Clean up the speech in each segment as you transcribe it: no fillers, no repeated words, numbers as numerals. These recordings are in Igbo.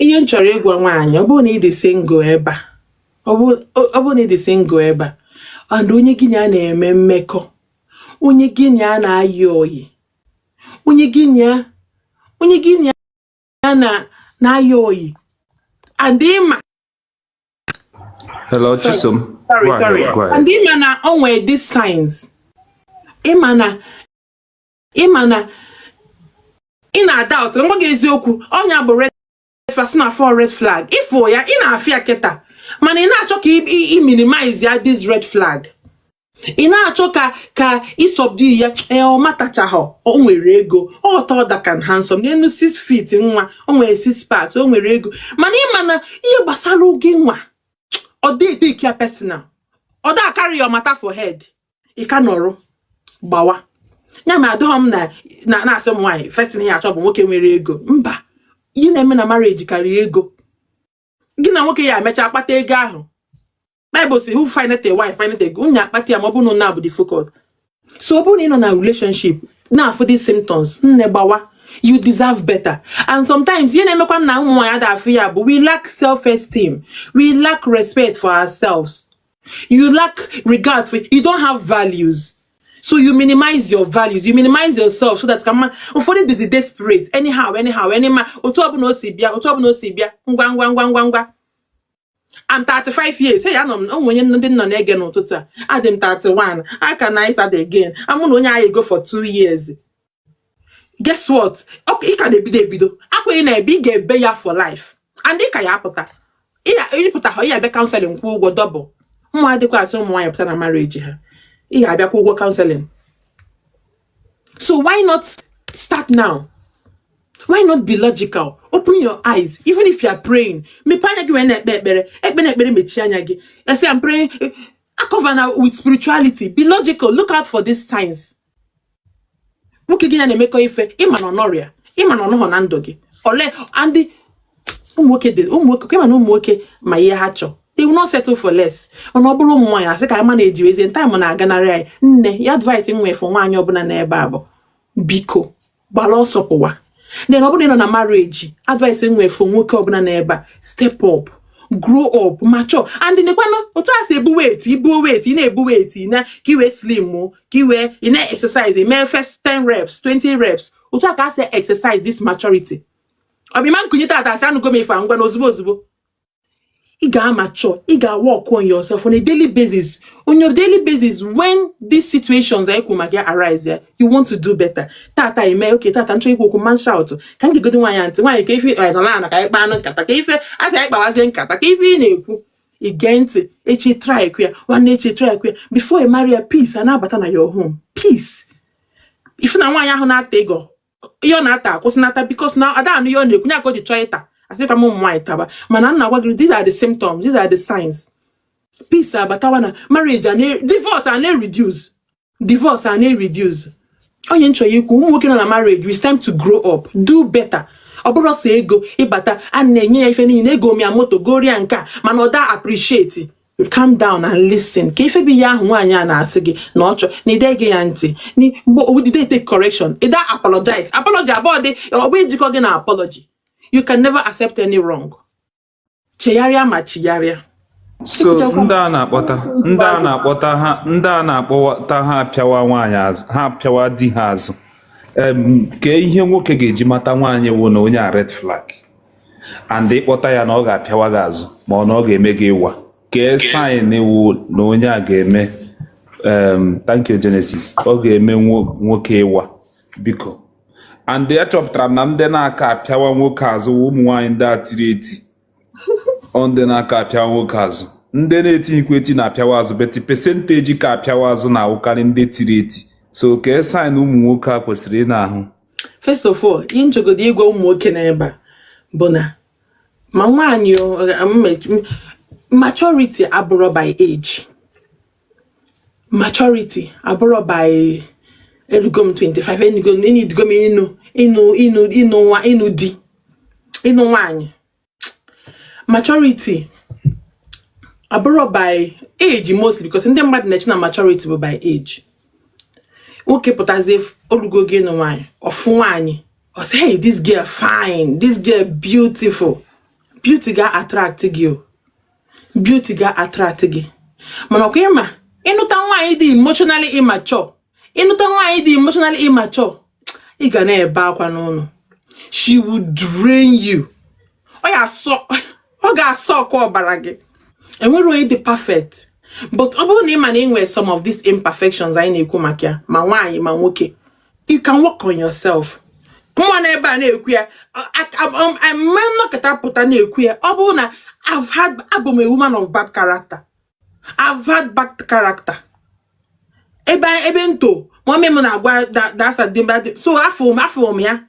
Ihe m chọrọ ịgwa nwaanyị, ọ bụrụ na ị dị single ebe a, ọ bụrụ na ị dị single ebe a and onye gị na ya na-eme mmekọ, onye gị na ya na-ayị ọyị, onye gị na ya na-ayị ọyị and ịma Hello, Sorry. Chisom. Sorry. Go ahead. Sorry. Go ahead. And ịma na o nwere these signs, ịma na ị na-doubt. Ngwa gị eziokwu, ọnya bụ red flag. Si na four red flag ịfụ ya, ị na-afịa kịta, mana ị na-achọ ka ị minimize ya, this red flag. Ị na-achọ ka ị subdue ya. Ee, ọ matachahọ, o nwere ego, ọ tall, dark and handsome, n'elu 6 feet nwa, o nwere six packs, o nwere ego, mana ịma na ihe gbasara oge nwa, ọ dị take ya personal, ọ da carry your matter for head. Ị ka nọrọ gbawa ya. Ma adọghọ m na na-asị ụmụ nwaanyị, first thing ya achọ bụ nwoke nwere ego. Mba, ihe na-eme na marriage karịa ego. Gị na nwoke ya emecha akpata ego ahụ. Bible say, "Who findeth a wife findeth a good." Onye akpata ya, ma ọ bụrụ na bụ the focus. So ọ bụrụ na ị nọ na relationship na-afụ these symptoms, nne, gbawa. You deserve better. And sometimes ihe na-emekwa na ụmụ nwaanyị ada afụ ya bụ we lack self-esteem, we lack respect for ourselves, you lack regard for, you don't have values, so you minimize your values, you minimize yourself so that ka mma. Ụfọdụ dịzi desperate, anyhow, anyhow, anyma, otu ọbụla o si bịa, otu ọbụla o si bịa, ngwa ngwa ngwa ngwa ngwa. I'm 35 years. Hey, anọ m onwe onye ndị nọ na-ege n'ụtụtụ a. Adị m 31. How can I start again? Amụ na onye anyị go for 2 years. Guess what? Ị ka na-ebido ebido. Akwa ị na-ebe, ị ga-ebe ya for life. And ị ka ya apụta. Ịpụta ha, ị ga-abịa counseling, kwụọ ụgwọ double. Ụmụ adịkwa asị ụmụ nwaanyị pụta na marriage ha. Ị ga-abịakwa ụgwọ counseling. So why not start now? Why not be logical? Open your eyes. Even if you are praying, mepee anya gị wee na-ekpe ekpere. Ekpe na ekpere, mechie anya gị. I say, "I'm praying." Cover now with spirituality. Be logical. Look out for these signs. Nwoke gị ya na-emekọ ife, ịma na ọ nọrịa, ịma na ọ nọghọ na ndụ gị. Ole and ụmụ nwoke dị, ụmụ nwoke, ịma na ụmụ nwoke ma ihe ha chọọ. They will not settle for less. Mana ọ bụrụ ụmụ nwaanyị, asị ka anyị ma na-eji ezi time na-aganarị anyị. Nne ya, advice m nwee for nwaanyị ọbụla n'ebe a bụ, biko, gbara ọsọ pụwa. Then ọ bụrụ na ị nọ na marriage, advice m nwee for nwoke ọbụla n'ebe a, step up, grow up, mature. And nekwanụ otu a si ebu weight, ibuo weight, ị na-ebu weight na ka i wee slim o, ka i wee ị na-exercise, mee first 10 reps, 20 reps. Otu a ka a si exercise this maturity. Ọ bụ ịma nkunye tata asị anụgo m ife a, ngwa na ozugbo ozugbo ị ga-amature, ị ga-work on yourself on a daily basis, on your daily basis. When these situations anyị kwuru maka ya arise, ya, you want to do better. Tata ime okay, tata nchọ ikwu okwu man shout, ka m gegodi nwaanyị ntị. Nwaanyị, ka ife nọ na ka anyị kpaa anụ nkata, ka ife a sị anyị kpawazie nkata, ka ife ị na-ekwu, ige ntị. Echi try kwu ya, nwanne echi try kwu ya. Before you marry ya, peace a na-abata na your home, peace. Ifu na nwaanyị ahụ na-ata ego, ihe ọ na-ata akwụsịnata, because na ada anụ ihe ọ na-ekwu ya ka o ji chọọ ịta. Asịkwa m ụmụ nwaanyị taba, mana nna gwa gị, these are the symptoms, these are the signs. Peace abatawa na marriage, a na divorce a na-reduce, divorce a na-reduce. Onye nchọ ya ikwu, ụmụ nwoke nọ na marriage, it's time to grow up, do better. Ọ bụrụ sọ ego ịbata, a na-enye ya ife niile, ego m ya moto goria nke a, mana ọ da appreciate. Calm down and listen ka ife bụ ihe ahụ nwaanyị a na-asị gị na ọ chọ na ide gị ya ntị. Mgbe odide take correction, ị apologize. Apology abụọ dị, ọ bụ ijikọ gị na apology. You can never accept any wrong. Chegharịa ma chigharịa. So ndị a na-akpọta ha, ndị a na-akpọta ha apịawa nwaanyị azụ, ha apịawa di ha azụ. Kee ihe nwoke ga-eji mata nwaanyị wụ na onye a red flag, and ịkpọta ya na ọ ga-apịawa gị azụ, ma ọ na ọ ga-eme gị ịwa? Kee sign wụ na onye a ga-eme? Thank you, Genesis. Ọ ga-eme nwoke ịwa, biko. And achọpụtara m na ndị na-aka apịawa nwoke azụ wụ ụmụ nwaanyị ndị a tiri eti. Ọ ndị na-aka apịawa nwoke azụ. Ndị na-etighịkwa eti na-apịawa azụ, but percentage ka apịawa azụ na-awụkarị ndị tiri eti. So kee sign ụmụ nwoke a kwesịrị ị na-ahụ? First of all, ihe nchọgodo ịgwa ụmụ nwoke n'ebe a bụ na ma nwaanyị maturity abụrọ by age, maturity abụrọ by elugo m 25, enugo m, enidigo m ịnụ nwa, ịnụ di, ịnụ nwaanyị. Maturity abụrọ by age mostly, because ndị mmadụ na-eche na maturity bụ by age. Nwoke pụtazie, olugo gị ịnụ nwaanyị, ọfụ nwaanyị, ọ sị, "Hey, this girl fine, this girl beautiful." Beauty ga attract gị o, beauty ga attract gị, mana ọkwa ịma, ịnụta nwaanyị dị emotionally immature, ịnụta nwaanyị dị emotionally immature, ị ga na-ebe akwa n'ụlọ. She will drain you. Ọ ya asọ, ọ ga-asọ ọkwa ọbara gị. Enwere onye dị perfect, but ọ bụrụ na ị ma na ị nwere some of these imperfections anyị na-ekwu maka ya, ma nwaanyị ma nwoke, you can work on yourself. Nwa na ebe a na-ekwu ya, mme nnọkọta pụta na-ekwu ya, ọ bụrụ na I've had, abụ m a woman of bad character. I've had bad character. Ebe nto mommy m na-agwa dasa dị so afọ m ya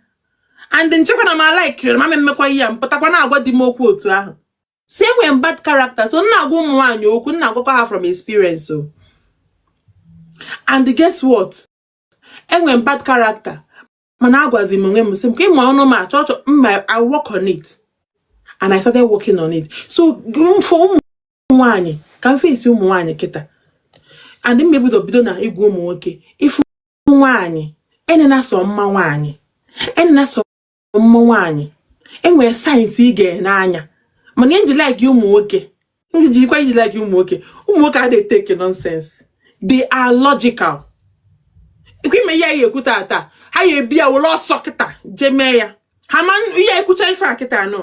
and nchekwa na m like ma m mmekwa ihe a, mpụtakwa na-agwa di m okwu otu ahụ si enwere m bad character. So m na-agwa ụmụ nwaanyị okwu, m na-agwakwa ha from experience o. And guess what? Enwere m bad character, mana agwazi m onwe m, sị m ka ịma ọnụ m achọ chọ mma. I work on it and I started working on it. So for ụmụ nwaanyị, ka m face ụmụ nwaanyị kịta and m ebido bido na igwe ụmụ nwoke, ịfụ nwaanyị, enena sọ mma nwaanyị, enena sọ mma nwaanyị. Enwere signs ị ga-ene anya. Mana ihe nji like ụmụ nwoke, njikwa iji like ụmụ nwoke, ụmụ nwoke adịghị take nonsense. They are logical. Ikwu ime ihe ya ekwu tata, ha ya ebi ya were ọsọ kịta jee mee ya. Ha ma ihe ekwucha ife a kịta anụ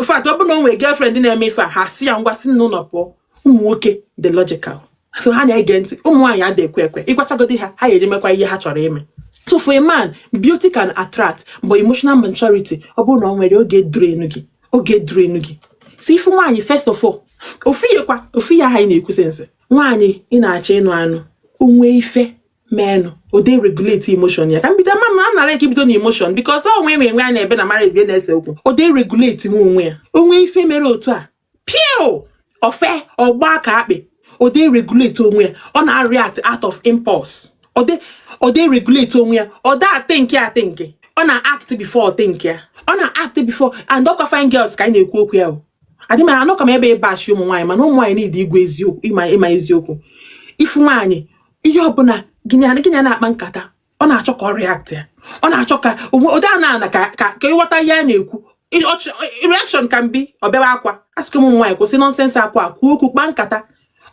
a fact, ọ bụrụ na o nwere girlfriend na-eme ife a, ha si ya ngwa, si n'ụlọ pụọ. Ụmụ nwoke dị logical, so ha na-ege ntị. Ụmụ nwaanyị adị ekwe ekwe. Ịgwachagodi ha, ha ga-eje mekwa ihe ha chọrọ ime. So for a man, beauty can attract, but emotional maturity, ọ bụrụ na ọ nwere oge drain gị, oge drain gị. Si ifu nwaanyị, first of all, ofu ihe kwa, ofu ihe ahụ anyị na-ekwu sense, nwaanyị ị na-achọ ịnụ anụ, onwe ife menụ, o dey regulate emotion ya. Ka m bido ma m na like ibido na emotion, because ọ nwe enwe a na-ebe na marriage bie na-ese okwu. O dey regulate nwe onwe ya. Onwe ife mere otu a, pio ofe ọgba ka akpị. O dey regulate onwe ya. Ọ na-react out of impulse. O dey regulate onwe ya. Ọ da think ya think, ọ na-act before think ya, ọ na-act before. And ọkwa fine girls ka anyị na-ekwu okwu ya o. Adị m anọ ka m ebe ịbashi ụmụ nwaanyị, mana ụmụ nwaanyị need igwe eziokwu, ịma eziokwu. Ifu nwaanyị, ihe ọbụla gịnị na-akpa nkata, ọ na-achọ ka ọ react ya, ọ na-achọ ka ode a na-ana ka ịghọta ihe a na-ekwu. Reaction can be ọ bịawa akwa. Asịkwa m ụmụ nwaanyị kwụsị nonsense akwa. Kwuo okwu, kpaa nkata.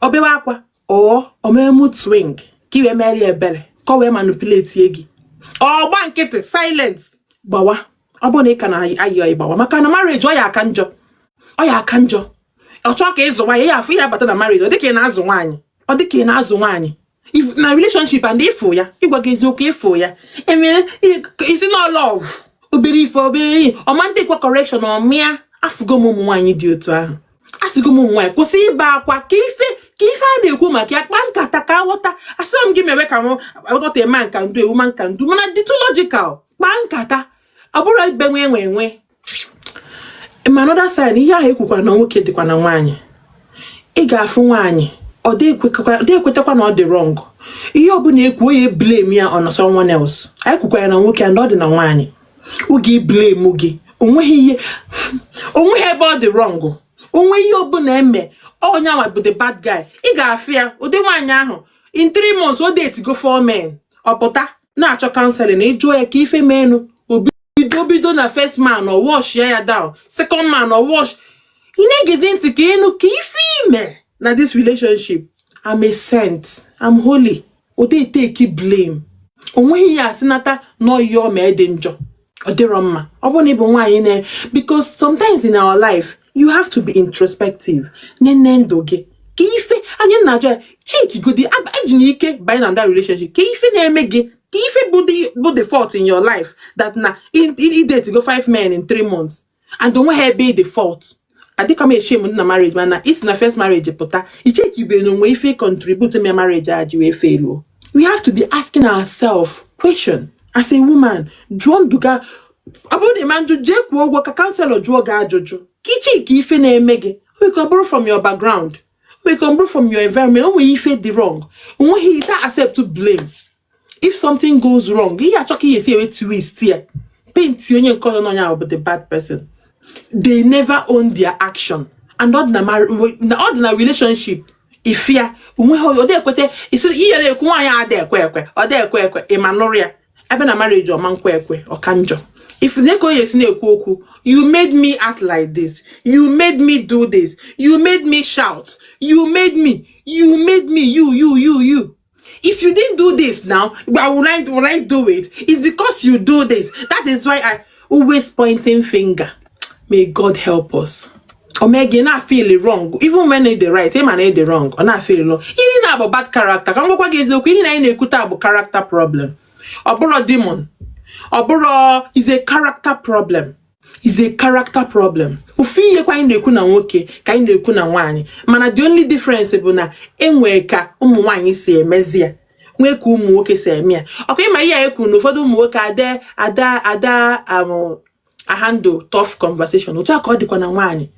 Ọ bịawa akwa, ọ mee mood swing ka i wee mere ya ebere, ka ọ wee manipulate gị. Ọ gba nkịtị, silent, gbawa. Ọ bụrụ na ị ka na-ayọ ịgbawa maka na marriage, ọ ya aka njọ, ọ ya aka njọ. Ọ chọọ ka ịzụ nwaanyị ya, afụ ya bata na marriage, ọ dịka ị na-azụ nwaanyị, ọ dịka ị na-azụ nwaanyị. If na relationship and ịfụ ya, ịgwa gị eziokwu, ịfụ ya eme isi na love, obere ife, obere ihe ọma ndị kwa correction ọmịa. Afụgo m ụmụ nwaanyị dị otu ahụ. Asịgo m ụmụ nwaanyị kwụsị ịba akwa. Ka ife a na-ekwu maka ya, kpaa nkata ka aghọta. Asịrọ m gị mewe ka m ghọta ema nka ndu ewu ma nka ndu, mana dịtụ logical, kpaa nkata. Ọ bụrụ ibe nwe enwe enwe ma another side, ihe ahụ ekwukwa na nwoke dịkwa na nwaanyị. Ị ga-afụ nwaanyị, ọ dị ekwetakwa na ọ dị wrong. Ihe ọbụla ekwu, onye blame ya on someone else. Anyị kwukwara na nwoke and ọ dị na nwaanyị, oge blame gị, onweghị ihe, onweghị ebe ọ dị wrong. Onwe ihe ọbụla eme, onye anwa bụ the bad guy. Ị ga-afụ ya, ụdị nwaanyị ahụ, in 3 months o date go four men. Ọ pụta na-achọ counseling. Ịjụọ ya ka ife meenụ, o bido bido na first man, ọ wash ya down, second man, ọ wash. Ị na-egezi ntị ka ịnụ ka ife ime na this relationship. I'm a saint, I'm holy. O dey take blame. O nweghị ya asị nata nọọ ma dị njọ, ọ dịrọ mma. Ọ bụrụ na ị bụ nwaanyị na, because sometimes in our life you have to be introspective, nene ndụ gị ka ife anyị na-ajụ ya chikigodi ejina ike banye na that relationship, ka ife na-eme gị, ka ife bụ the fault in your life that na i date go five men in 3 months and onweghị ebe the fault. Adịka m eshame na marriage, mana isi na first marriage pụta, ichekibe na onwe ife contribute me marriage a ji wee fail. We have to be asking ourselves question. As a woman, jụọ ndụ ga. Ọ bụrụ na ịma njụ, jee kwuo ụgwọ ka counselor jụọ gị ajụjụ ka iche ka ife na-eme gị. O nwere ka ọ bụrụ from your background, o nwere ka ọ bụrụ from your environment. O nwere ife dị wrong. Onweghị ite accept to blame. If something goes wrong, ihe achọ ka ihe esi ewe twist ya, paint onye nke ọzọ n'onye ahụ bụ the bad person. They never own their action. And ọ dị na ọ dị na relationship, ifia onweghị ọ dị ekwete isi ihe na-ekwu. Nwaanyị a dị ekwe ekwe, ọ dị ekwe ekwe, ịma nụrụ ya ebe na marriage, ọma nkwe ekwe, ọka njọ. If na ka onye si na-ekwu okwu, "You made me act like this, you made me do this, you made me shout, you made me, you made me, you, you, you, you. If you didn't do this now, but will I do it? It's because you do this, that is why I." Always pointing finger. May God help us. Omege na feel wrong even when they right, ịma na dị wrong, ọ na feel wrong. Ihe na-abụ bad character, ka m gwakwa gị eziokwu, ihe na anyị na-ekwute bụ character problem. Ọ bụrụ demon, ọ bụrụ, is a character problem, is a character problem. Ofu ihe kwa anyị na-ekwu na nwoke ka anyị na-ekwu na nwaanyị, mana the only difference bụ na enwee ka ụmụ nwaanyị si emezi ya, nwee ka ụmụ nwoke si eme ya. Ọkwa ịma ihe a ekwu na ụfọdụ ụmụ nwoke ada ada ada handle tough conversation. Otu a ka ọ dịkwa na nwaanyị.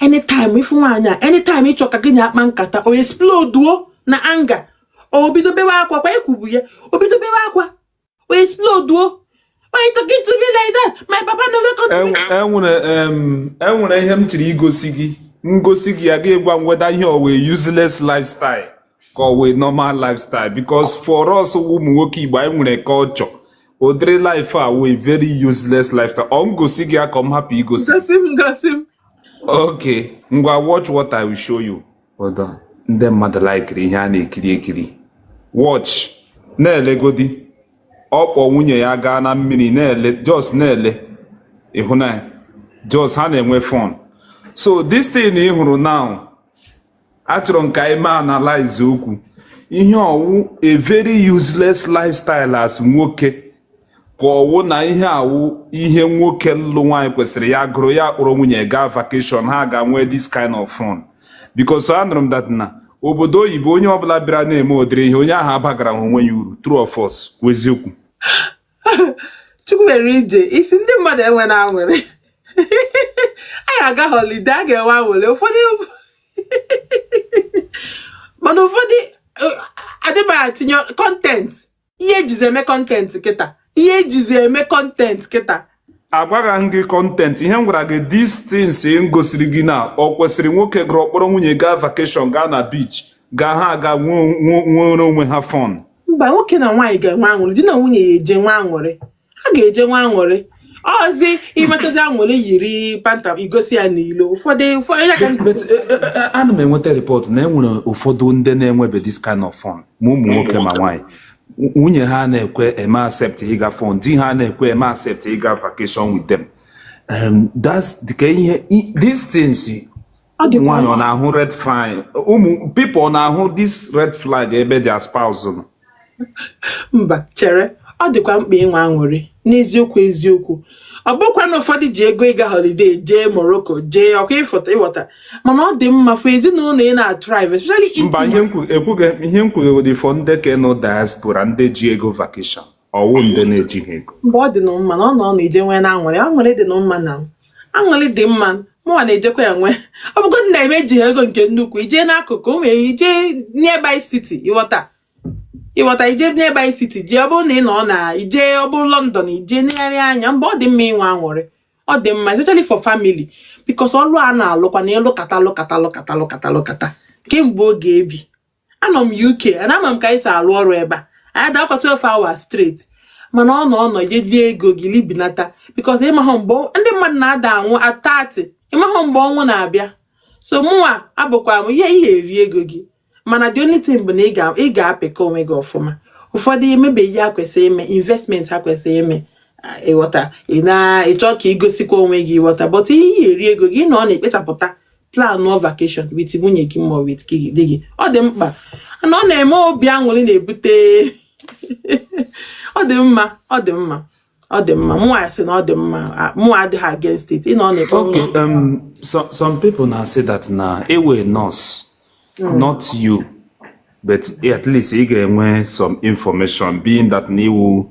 Anytime ịfụ nwaanyị a, anytime ịchọ ka gị na-akpa nkata, o explode na anger, o bido bewe akwa. Kwa ekwubu ya, o bido bewe akwa, o explode. "Why you talking to me like that? My papa never come to me." Enwere ihe m chịrị igosi gị. Ngosi gị ya, gị gwa m whether ihe ọ wee useless lifestyle ka ọ wee normal lifestyle, because for us ụmụ nwoke Igbo, anyị nwere culture ụdịrị life a wee very useless lifestyle. Ọ ngosi gị ya ka m hapụ igosi? Gosi m, gosi m. Okay, ngwa, watch what I will show you. Hold on. Ndị mmadụ likiri ihe a na-ekiri ekiri. Watch, na-elegodi. Ọ kpọ nwunye ya gaa na mmiri, na-ele, just na-ele ịhụnanya, just ha na-enwe fun. So this thing ị hụrụ now, achọrọ m ka anyị mee analyze okwu ihe ọwụ a very useless lifestyle as nwoke, ka ọwụ na ihe awụ ihe nwoke lụrụ nwaanyị kwesịrị ya gụrụ ya kpọrọ nwunye gaa vacation, ha ga-nwee this kind of fun. Because anụrụ m that na obodo oyibo, onye ọbụla bịara na-eme ụdịrị ihe, onye ahụ abagara onwe ya uru. True of us, eziokwu? Chukwu mere ije isi ndị mmadụ enwe na aṅụrị. Anyị aga holiday, a ga-enwe aṅụrị ụfọdụ, mana ụfọdụ adịbaghị atinye content. Ihe ejizi eme content kịta, ihe ejizi eme content kịta. Agwagha m gị content. Ihe m gwara gị, these things m gosiri gị na ọ kwesịrị nwoke gụrụ ọkpọrọ nwunye gaa vacation, gaa na beach, gaa ha aga nwere onwe ha fun. Mba, nwoke na nwaanyị ga-enwe aṅụrị, di na nwunye ya eje nwe aṅụrị, ha ga-eje nwe aṅụrị. Ọzi imechazi aṅụrị, yiri panta igosi ya n'ilo ụfọdụ ụfọdụ ya ka. But ana m enweta report na enwere ụfọdụ ndị na-enwebe this kind of fun, ma ụmụ nwoke ma nwaanyị. Nwunye ha na-ekwe eme accept ịga fun, di ha na-ekwe eme accept ịga vacation with them. That's ka ihe these things. Ọ dịkwa Nwaanyị ọ na-ahụ red flag? Ụmụ people ọ na-ahụ this red flag ebe their spouse nọ? Mba, chere, ọ dịkwa mkpa inwe aṅụrị n'eziokwu eziokwu. Ọ bụkwa na ụfọdụ ji ego ịga holiday jee Morocco, jee ọkwa ịfọta ịghọta, mana ọ dị mma for ezinụlọ ị na-thrive, especially Mba, ihe m ekwughị, ihe m kwughị for ndị ka nọ diaspora, ndị ji ego vacation, ọwụ ndị na-ejighị ego. Mgbe ọ dị nụ mma na ọ nọ na-eje nwee na aṅụrị. Aṅụrị dị nụ mma, na aṅụrị dị mma. Mụnwa na-ejekwa ya nwee. Ọ bụgodị na eme ejighị ego nke nnukwu, ijee n'akụkụ ụmụ, ije nearby city, ịghọta, ịghọta, ije nearby city jee. Ọ bụrụ na ị nọ na ije, ọ bụrụ London, ije negharị anya. Mgbe ọ dị mma inwe aṅụrị, ọ dị mma, especially for family, because ọlụ a na-alụkwa na ịlụkata lụkata lụkata lụkata lụkata kemgbe oge ebi. Anọ m UK and ama m ka anyị si alụ ọrụ ebe a. Anyị dakwa 12 hours straight, mana ọ nọ ije ego gị libinata, because ịmahụ mgbe ndị mmadụ na-ada anwụ at 30, ịmahụ mgbe ọnwụ na-abịa. So mụnwa abụkwa m ihe ihe eri ego gị, mana the only thing bụ na ị ga-apịka onwe gị ọfụma. Ụfọdụ emebeghị ihe ha kwesịrị ime, investment ha kwesịrị ime. Ịghọta, ị na-ịchọ ka igosikwa onwe gị, ịghọta, but ihe ị eri ego gị na ọ na-ekpechapụta plan nụọ vacation with nwunye gị ma with di gị, ọ dị mkpa na ọ na-eme obi aṅụrị na-ebute. Ọ dị mma, ọ dị mma, ọ dị mma. Mụnwa sị na ọ dị mma. Mụnwa adịghị against it. Ị na ọ na-ekpe. Okay, so, some people now say that na ewe nurse, not you, but at least ị ga-enwe some information, being that na iwu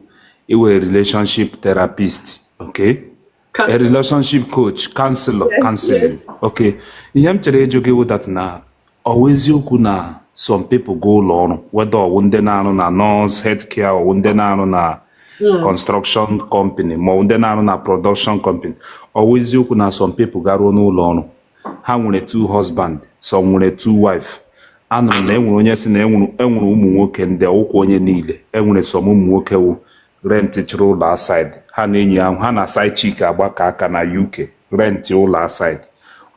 iwe relationship therapist, okay? A relationship coach, counselor, counseling. Okay, ihe m chere ịjụ gị wụ that na ọ wụ eziokwu na some people go ụlọ ọrụ, whether ọwụ ndị na-arụ na nurse, healthcare, ọwụ ndị na-arụ na construction company, ma ọ bụ ndị na-arụ na production company, ọ wụ eziokwu na some people garuo n'ụlọ ọrụ, ha nwere two husband, some nwere two wife? Anụrụ m na enwere onye sị na enwere ụmụ nwoke ndị ọwụkwa onye niile, enwere some ụmụ nwoke wụ rent chịrị ụlọ aside. Ha na enyi ahụ, ha na side chick agbakọ aka na UK, rent ụlọ aside.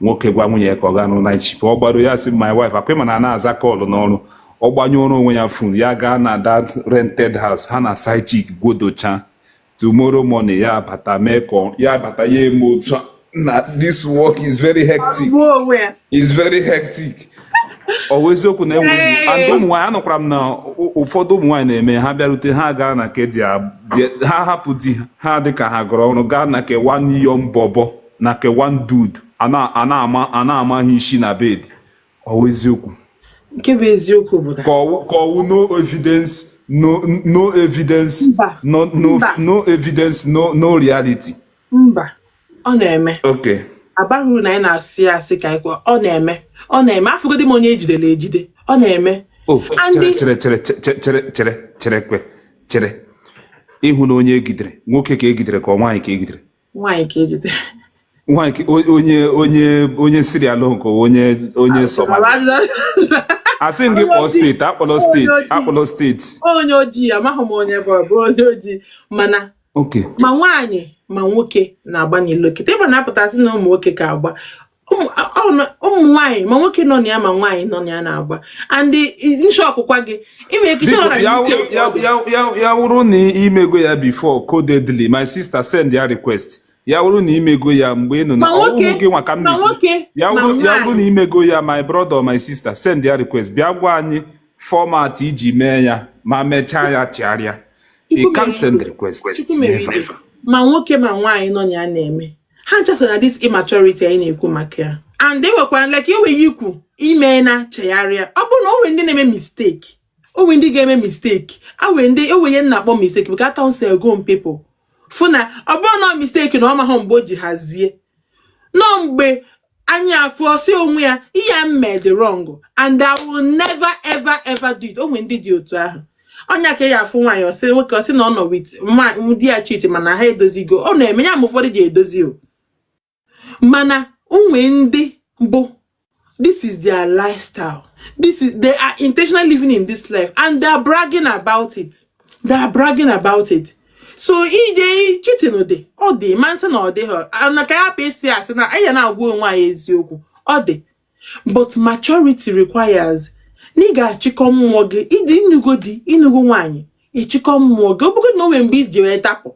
Nwoke gwa nwunye ya ka ọ gaa n'ụlọ night shift, ọ gbaro ya sị, "My wife, akwa ịma na na-aza call n'ọrụ." Ọ gbanyụrụ onwe ya phone ya, gaa na that rented house, ha na side chick gwodocha. Tomorrow morning, ya bata mee ka ya bata, ya eme otu a na, "This work is very hectic." Gbuo onwe ya. Is very hectic. Ọ bụ eziokwu na enwe and ụmụ nwaanyị, anụkwara m na ụfọdụ ụmụ nwaanyị na-eme, ha bịarute, ha gaa na nke di ya, ha hapụ di ha, ha dị ka ha gụrụ ọrụ, gaa na nke one young bobo, na nke one dude, a na-ama ha isi na bed. Ọ bụ eziokwu? Nke bụ eziokwu bụ na Ka ọwụ no evidence, no evidence. Mba. No. Mba. No evidence, no reality. Mba, ọ na-eme. Okay. Abaghị uru na anyị na-asị ya asị ka anyị kwuo. Ọ na-eme, ọ na-eme. Afụgodi m onye ejidere ejide, ọ na-eme. Oh. And Chere, chere, chere, chere, chere, chere, kwe, chere. Ịhụ na onye egidere, nwoke ka egidere ka ọ nwaanyị ka egidere? Nwaanyị ka ejidere. Nwaanyị onye Sierra Leone ka onye Somalia? Asị m gị Onye kpọọ ojii. steeti, akpọrọ Onye steeti. ojii. Akpọrọ steeti. Onye ojii, amaghị m onye bụ, ọ bụ onye ojii, mana ma nwaanyị ma nwoke na-agba n'ilo. Kịta ịgba na-apụtasị na ụmụ nwoke ka agba. Ụmụ nwaanyị ma nwoke nọ na ya ma nwaanyị nọ na ya na-agba. And nshọkụkwa gị ime ike Biko, ịchọrọ na ya UK. ya wụrụ na imego ya before codedly, my sister, send ya request. Ya wụrụ na imego ya mgbe ị nọ na Ma nwoke ọwụhụ gị nwa ka m ma na-ekwu. nwoke Ya ma wụrụ ya wụrụ na nwaanyị. imego ya, my brother or my sister, send ya request, bịa gwa anyị format iji mee ya, ma mechaa ya chigharịa. You Chukwu can't mere send igwe. request. Chukwu mere Never. igwe. Ma nwoke ma nwaanyị nọ na ya na-eme. Ha ncha so na this immaturity anyị na-ekwu maka ya. And e nwekwara like enweghị ikwu ime na chegharịa. Ọ bụrụ na o nwere ndị na-eme mistake, o nwere ndị ga-eme mistake, a nwere ndị enwe ihe m na-akpọ mistake, because counsel go people fụ na ọ bụrụ na ọ mistake na ọ mahụ mgbe o ji hazie nọ, mgbe anyị afọ si onwe ya, ihe m mee dị wrong and I will never ever ever do it. O nwere ndị dị otu ahụ. Ọnya ka ya afụ nwaanyị, ọsị nwoke, ọsị na ọ nọ with di ya cheat, mana ha edozigo. Ọ na-eme ya, ma ụfọdụ ji edozi o, mana onwe ndị bụ this is their lifestyle. This is, they are intentionally living in this life and they are bragging about it. They are bragging about it. So ije cheating dị, ọ dị ma nsị na ọ dịghị na ka ya hapụ isi asị na anyị na-agwa onwe anyị eziokwu. Ọ dị, but maturity requires na ị ga-achịkọ mmụọ gị. Iji ịnụgo di, ịnụgo nwaanyị, ịchịkọ mmụọ gị. Ọ bụgo na o nwere mgbe iji wee dapụ,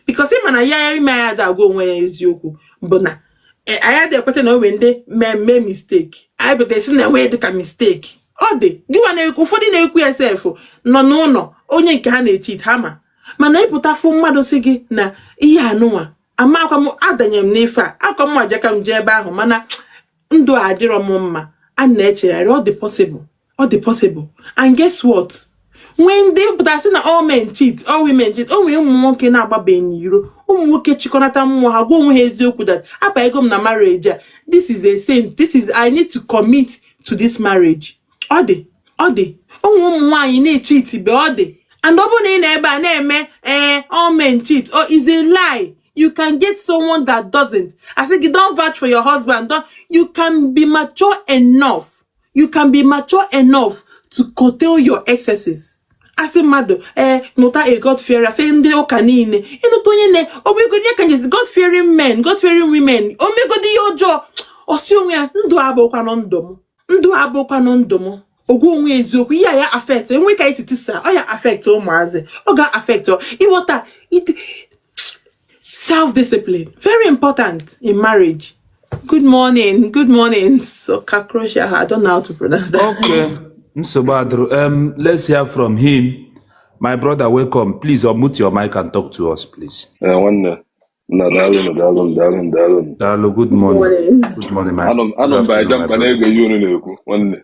because ị ma na ya ime ya da agwa onwe ya eziokwu bụ na anyị adịghị ekweta na o nwere ndị mee mistake. Anyị pụta esi na enwe dịka mistake ọ dị gịwa na-ekwu. Ụfọdụ na-ekwu ya sef nọ n'ụlọ onye nke ha na-echeat ha, ma mana ịpụta fụ mmadụ sị gị na ihe anụnwa amakwa m, adanye m n'ife a, akwa m aja ka m jee ebe ahụ, mana ndụ a adịrọ m mma, a na-echegharị. Ọ dị possible, ọ dị possible. And guess what? Nwee ndị pụtara sị na all men cheat, all women cheat. O nwee ụmụ nwoke na-agbabeghị n'iro, ụmụ nwoke chịkọnata mmụọ ha, gwa onwe ha eziokwu that abanyego m na marriage a, this is a sin, this is, I need to commit to this marriage. Ọ dị, ọ dị. Ụmụ nwaanyị na-echeat be, ọ dị. And ọ bụrụ na ị nọ ebe a na-eme, ee, all men cheat, oh, is a lie. You can get someone that doesn't. I say don't vouch for your husband. Don't. You can be mature enough, you can be mature enough to curtail your excesses. Asị mmadụ, ee, nụta a God fearer, sị ndị ụka niile, ịnụta onye na omegodi ya ka njesi God fearing men, God fearing women, omegodi ihe ọjọọ, ọsị onwe ya, ndụ abụkwanụ ndụ m, ndụ abụkwanụ ndụ m. Ogwu onwe eziokwu, ihe a ya affect enwe ka ititisa, ọ ya affect ụmụazị, ọ ga affect ịghọta. Self discipline very important in marriage. Good morning, good morning. So Kakrosha, I don't know how to pronounce that. Okay, nsogbu adịrọ. Let's hear from him. My brother, welcome. Please unmute your mic and talk to us, please. Ee, nwanne nna, daalụnụ, daalụnụ, daalụnụ, daalụnụ. Daalụ, good morning. Morning. Good morning, my Anọ m good anọ m by afternoon, my jumpa brother. na-ege ihe unu na-ekwu, nwanne.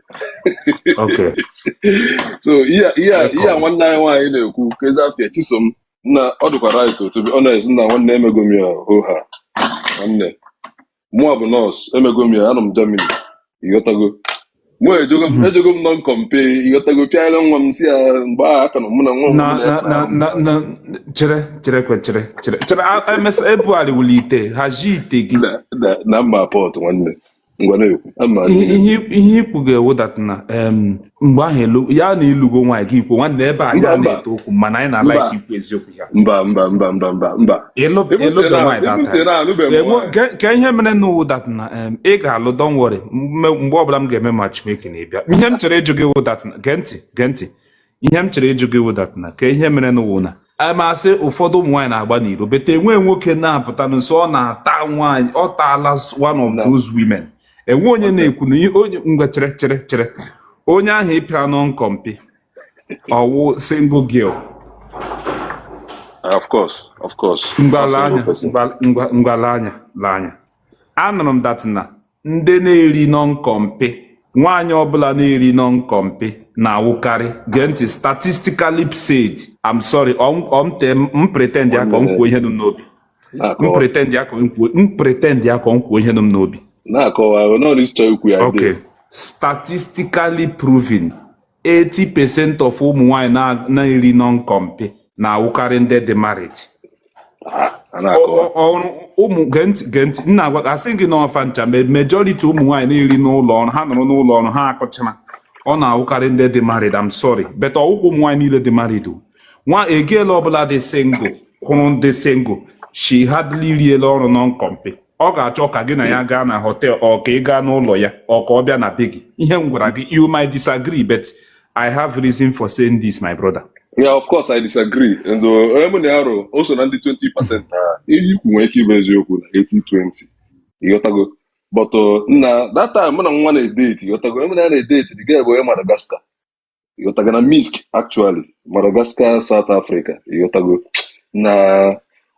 So ihe a Welcome. nwanne anyị nwaanyị na-ekwu kezi afịa Chisom nna, ọ dịkwa right, to be honest. Nna, nwanne, emego m ya hoha. Nwanne, mụa bụ nọọsụ, emego m ya. Anọ m Germany, ịghọtago? Mụ ejego m ejego m nọ nkọmpe, ịghọtago? Pịara nwa m si ya mgbe ahụ aka nọ mụ na nwa m Na mụ na na ya na na na chere, chere kwe, chere, chere, chere. Emesa ebugharịwula ite, hazie ite gị. Na mma pọt, nwanne. Ngwa, na-ekwu ama. Ihe ihe ikwu ga-ewu that na mgbe ahụ elu ya na ịlụgo nwaanyị gị, ikwu nwanne ebe anyị Mba, a mba. na-ete okwu, mana anyị Mba. na-alike ikwu eziokwu ya. Mba, mba, mba, mba, mba, mba. Ịlụbe nwaanyị that time. Na anụbeghị m nwaanyị. Ka ihe mere n'ụwụ that na ị ga-alụ, don't worry. Mgbe ọbụla m ga-eme matchmaking, ị bịa. Ihe m chere ịjụ gị wụ that na, gee ntị, gee ntị, ihe m chere ịjụ gị wụ that na ka ihe mere n'ụwụ na amasị ụfọdụ ụmụ nwaanyị na-agba n'iro, bete enwe nwoke na-apụta nso, ọ na-ata nwaanyị, ọ taala one of Na. those women. Enwe onye na-ekwu na onye, ngwa, chere, chere, chere, onye ahụ ịpịara non-compete, ọwụ single girl? Of course, of course. Ngwa, Ọ lee single anya. person. Ngwa, ngwa, ngwa, lee anya, lee anya. Anụrụ m that na ndị na-eri non-compete, nwaanyị ọbụla na-eri non-compete na-awụkarị, gee ntị, statistically said, I'm sorry, m pretend ya ka m kwuo ihe dị m n'obi. M Na-akọwa. pretend ya ka m kwuo, m pretend ya ka m kwuo ihe dị m n'obi. Na-akọwa nọ n'ịchọ ikwu ya. Okay, statistically proven, 80% of ụmụ nwaanyị na-eri non-compete na-awụkarị ndị dị married. A na-akọwa. Ọrụ ụmụ, gee ntị, gee ntị, nna agwa asị gị n'ọfa ncha, majority ụmụ nwaanyị na-eri n'ụlọ ọrụ ha nọrọ n'ụlọ ọrụ ha akụchara, ọ na-awụkarị ndị dị married. I'm sorry, but ọwụkwụ ụmụ nwaanyị niile dị married o. Nwa egela ọbụla dị single kwụrụ dị single, she hardly riela ọrụ non-compete. Ọ ga-achọ ka gị na ya gaa na hotel, ọ ka ị gaa n'ụlọ ya, ọ ka ọ bịa na be gị. Ihe m gwara gị, you might disagree, but I have reason for saying this, my brother. Yeah, of course I disagree. And onye mụ na ya rụ, o so na ndị 20% na ihe ikwu nwere ike ịbụ eziokwu na 80-20, ịghọtago? But nna, that time mụ na nwa na-edate, ịghọtago, onye mụ na ya na-edate, the guy bụ onye Madagascar, ịghọtago, na misk actually Madagascar, South Africa, ịghọtago, na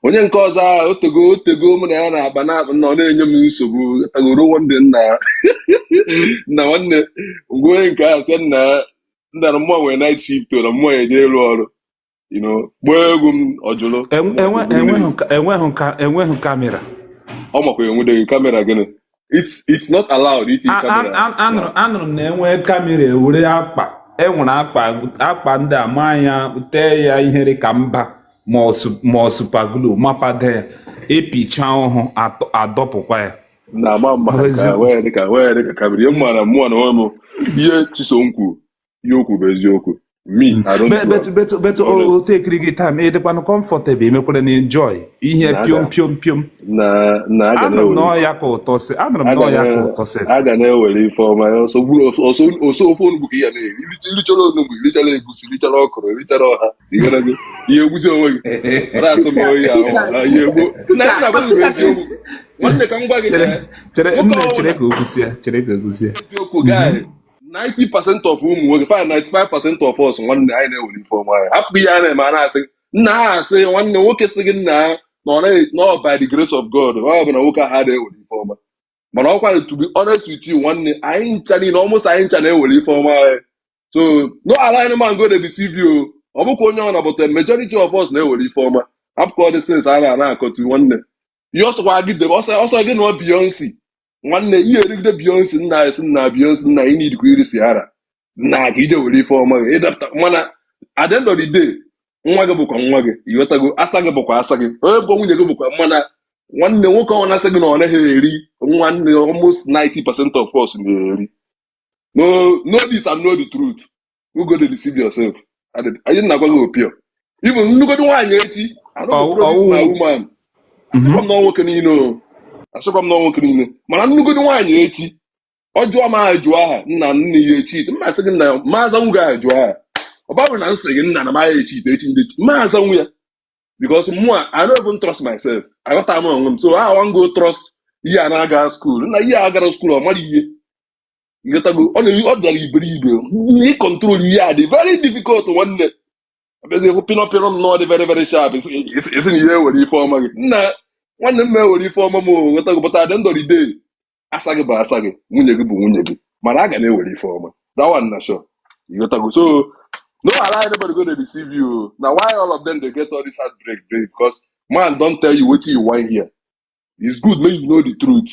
onye nke ọzọ ahụ otego otego mụ na ya na-akpa na nọ na-enye m nsogbu, ịghọtago, ruo one day, nna nna, nwanne, mgbe onye nke ahụ sị nna nna na mmụọ nwere night shift o, na mmụọ eje ịrụ ọrụ, gbaa egwu m ọjụrụ. Enweghị camera? Ọ makwa enwedeghị camera gịnị? It's not allowed itinye camera. Anụrụ m na enwee camera, ewere akpa, enwere akpa, akpa ndị a maa ya, tee ya ihere ka mba ma ọ super glue mapade ya, epicha ọhụ, adọpụkwa ya. Na-agba mma ka Eziokwu. wee dịka camera, ihe m maara mmụọ na onwe m, ihe Chisom kwuru, ihe o kwuru bụ eziokwu. Me, I don't do but am. but o tekiri gị time, ịdịkwanụ comfortable, emekwara na enjoy ihe Na piom aga piom piom. na na aga Anụrụ m na na-ewere ọ ya ka ụtọ si, anụrụ m na aga ọ ya ka na ụtọ si. Aga na-ewere ife ọma ya ọsọ gburu ọsọ ọsọ ofe onugbu ka ihe na-eri. Irichara onugbu, richara egusi, richara ọkụrụ, richara ọha, ịghọtago, ihe egbuzi onwe gị, ọ na-asọ m oyi ahụ na ihe egbu na nna gwa gị bụ eziokwu, nwanne, ka m gwa gị Chere. na Chere. Nwoke Nne. ọbụla Chere ka o kwusie, chere ka o kwusie. Eziokwu, guy, 90% of ụmụ nwoke, fine, 95% of us, nwanne, anyị na-ewere ife ọma anyị hapụ ihe a na-eme, a na-asị nna ha, asị nwanne nwoke sị gị nna na ọ naghị no, by the grace of God, ọ bụ na nwoke ahụ na-ewere ife ọma, mana ọkwa, to be honest with you, nwanne, anyị ncha niile, almost anyị ncha na-ewere ife ọma anyị. So no allow any man go dey deceive you o. Ọ bụkwa onye ọ na, but the majority of us na-ewere ife ọma hapụkwa all these things a na akọtu, nwanne. Ihe ọsọkwa gị debe ọsọ ọsọ gị nụọ Beyonce, nwanne, ihe erigide Beyonce, nna esi nna Beyonce, nna, ị nidikwa iri Ciara nna ka ije were ife ọma gị ịdapụta. Mana at the end of the day, nwa gị bụkwa nwa gị, ịghọtago, asa gị bụkwa asa gị, onye bụkwa nwunye gị bụkwa. Mana nwanne, nwoke ọ na-asị gị na ọ naghị eri, nwanne, almost 90% of us na-eri. No, know this and know the truth. You go dey deceive yourself. Anyị na-agwa gị opio, even nnukwu nwaanyị echi, I no go promise my Ọwụ woman. Asịkwa m na nwoke niile o, asịkwa m na nwoke niile, mana nnukwu nwaanyị echi, ọ jụọ m ajụ aha nna nna ihe echi, mma asị gị nna ma azanwu gị ajụ aha. Ọ bụrụ na m sị gị nna na m agha echi echi ndị mma azanwu ya, because mụa, I don't even trust myself. Aghọta m onwe m, so I wan go trust ihe a na-aga school nna, ihe a gara school, ọ mara ihe, ịghọtago, ọ na ọ dara iberibe na ịcontrol ihe a dị very difficult, nwanne. Abịazi hụ pịnọ pịnọ m nọ dị very very sharp, isi na ihe ewere ife ọma gị nna, nwanne m, ma ewere ife ọma m o, ghọtago? But at the end of the day, asa gị bụ asa gị, nwunye gị bụ nwunye gị, mana a ga na-ewere ife ọma, that one na sure, ịghọtago? So no allow anybody go dey deceive you. Na why all of them dey get all this heartbreak break? Because man don tell you wetin you wan hear. It's good make you know the truth.